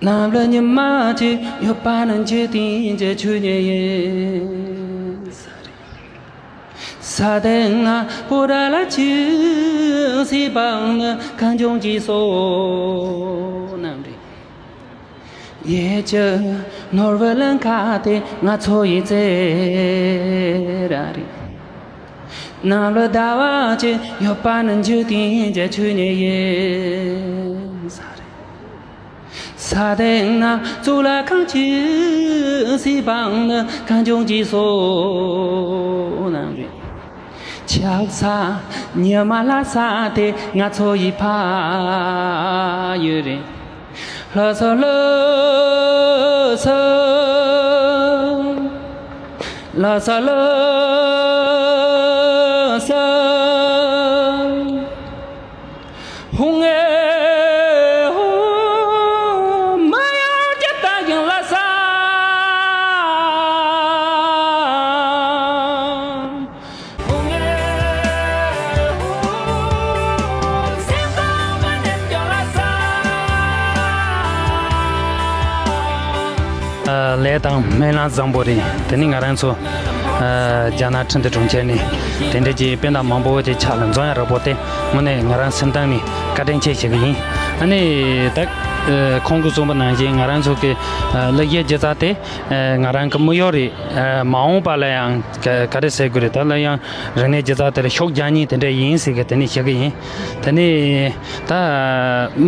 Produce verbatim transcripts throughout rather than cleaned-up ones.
ནམ་ལ་ཉི་མ་གཅིག་ཡོད་པ་ནི་འཇིག་རྟེན་གྱི་ཆོས་ཉིད་ཡིན། ས་སྟེང་ན་པོ་ཏ་ལ་ཅིག་སྲིད་པའང་ནི་གངས་ལྗོངས་ཀྱི་སོ་ནམ་རེད། ཡིད་ཀྱི་ནོར་བུ་ལ་མཁས་ཏེ་ང་ཚོ་ཡི་རྩེ་ར་རེད། ནམ་ལ་ཟླ་བ་གཅིག་ཡོད་པ་ནི་འཇིག་རྟེན་གྱི་ཆོས་ཉིད་ཡིན། ས་རེད། ས་སྟེང་ན་གཙུག་ལག་ཁང་གཅིག་སྲིད་པའང་ནི་གངས་ལྗོངས་ཀྱི་སོ་ནམ་རེད། ཆགས་ས་ཉི་མ་ལྷ་ས་དེ་ང་ཚོ་ཡི་ཕ་ཡུལ་རེད། ལྷ་ས་ལྷ་ས་ལྷ་ས་ལྷ་ས། ཧུང་ཨེ་ཧུ། མ་ཡར་རྒྱ་ད་ཡང་ལ་ས། ཧུང་ཨེ་ཧུ། སེམས་པ་མ་ནེམ་ཀྱང་ལ་ས། ལས་དང་སྨོན་ལམ་བཟང་པོ་རེད། དེ་ནི་ང་རང་ཚོ་རྒྱ་ནག་ཁྲིན་ཏུ་གྲོང་ཁྱེར་ནས་དེ་འདྲ་གྱི་དཔེ་དང་མང་པོ་ཅིག་ཆགས་ལ་འཛོམས་ཡ་རག་པོ་དེ་དངོས་གནས་ང་རང་སེམས་གཏིང་ནས་བཀའ་དྲིན་ཆེ་ཞུ་གི་ཡིན། ཨ་ནི་ད་ཁོང་གིས་གསུངས་པ་ནང་བཞིན་ང་རང་ཚོ་གི་གླུ་གཞས་སྒྱུ་རྩལ་དེ་ང་རང་གི་མིག་ཡོར་རེད། མ་འོངས་པ་ལ་ཡང་ག་ག་རེ་ཟེར་དགོས་རེད། ད་ལ་ཡང་རིག་གནས་སྒྱུ་རྩལ་དེར་ཤུགས་རྒྱག་མཁན་དེ་འདྲ་ཡིན་ཟེར་གི་དེ་ནས་ཞུ་གི་ཡིན། དེ་ནས་ད་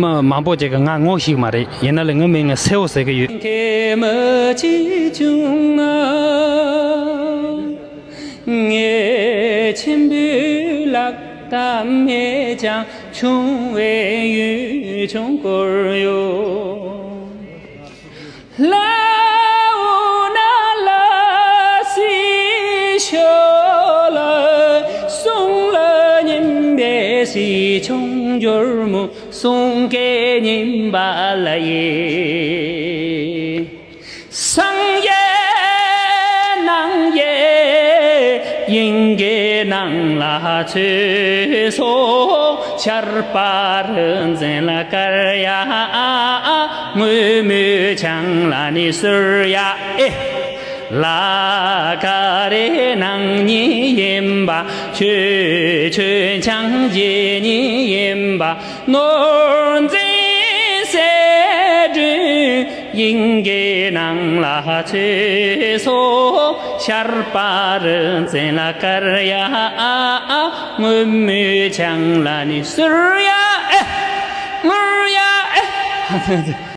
མི་མང་པོ་ཅིག་གིས་ང་ངོ་ཤེས་ཀྱི་མ་རེད། ཡིན་ན་ལས་ངའི་མིང་ནི་སེའུ་ཟེར་གི་ཡོད། མཁན་མི་གཅིག་བྱུང་ང་། ངའི་མཆིམས་ཕུའི་ལག་ཏུ་མེད་ཀྱང་ཆུང་བའི་ཡུལ་ཆུང་བསྐོར་ཡོད། ལ་འོ་ན་ལ་སི་ཤོ་ལ་སོང་ལ་ཉིན་པའི་སྲིད་ཆུང་འགྱུར་མོ་སོང་གེ་ཉིན་པ་ལ་ཡེ། སང་ཡེ་ནང་ཡེ་ཡིན་གེ་ནང་ལ་ཚུད་སོ། ཆར་པ་རི་འཛིན་ལ་ཀར་ཡ་ངུ་མུ་ཆང་ལ་ནི་སུར་ཡ་ཨེ། ལ་ཀ་རེ་ནང་ཉིད་ཡིན་པ་ཆུ་ཆུ་ཆང་ཡེ་ཉིད་ཡིན་པ་ནོར་འཛིན་སེ་སྒྲོན་ཡིན་གེ་ནང་ལ་ཚུད་སོ། ཆར་པ་རི་འཛིན་ལ་ཀར་ཡ་ཨ་ཨ་ངུ་མུ་ཆང་ལ་ནི་སུར་ཡ་ཨེ། ངུར་ཡ་ཨེ།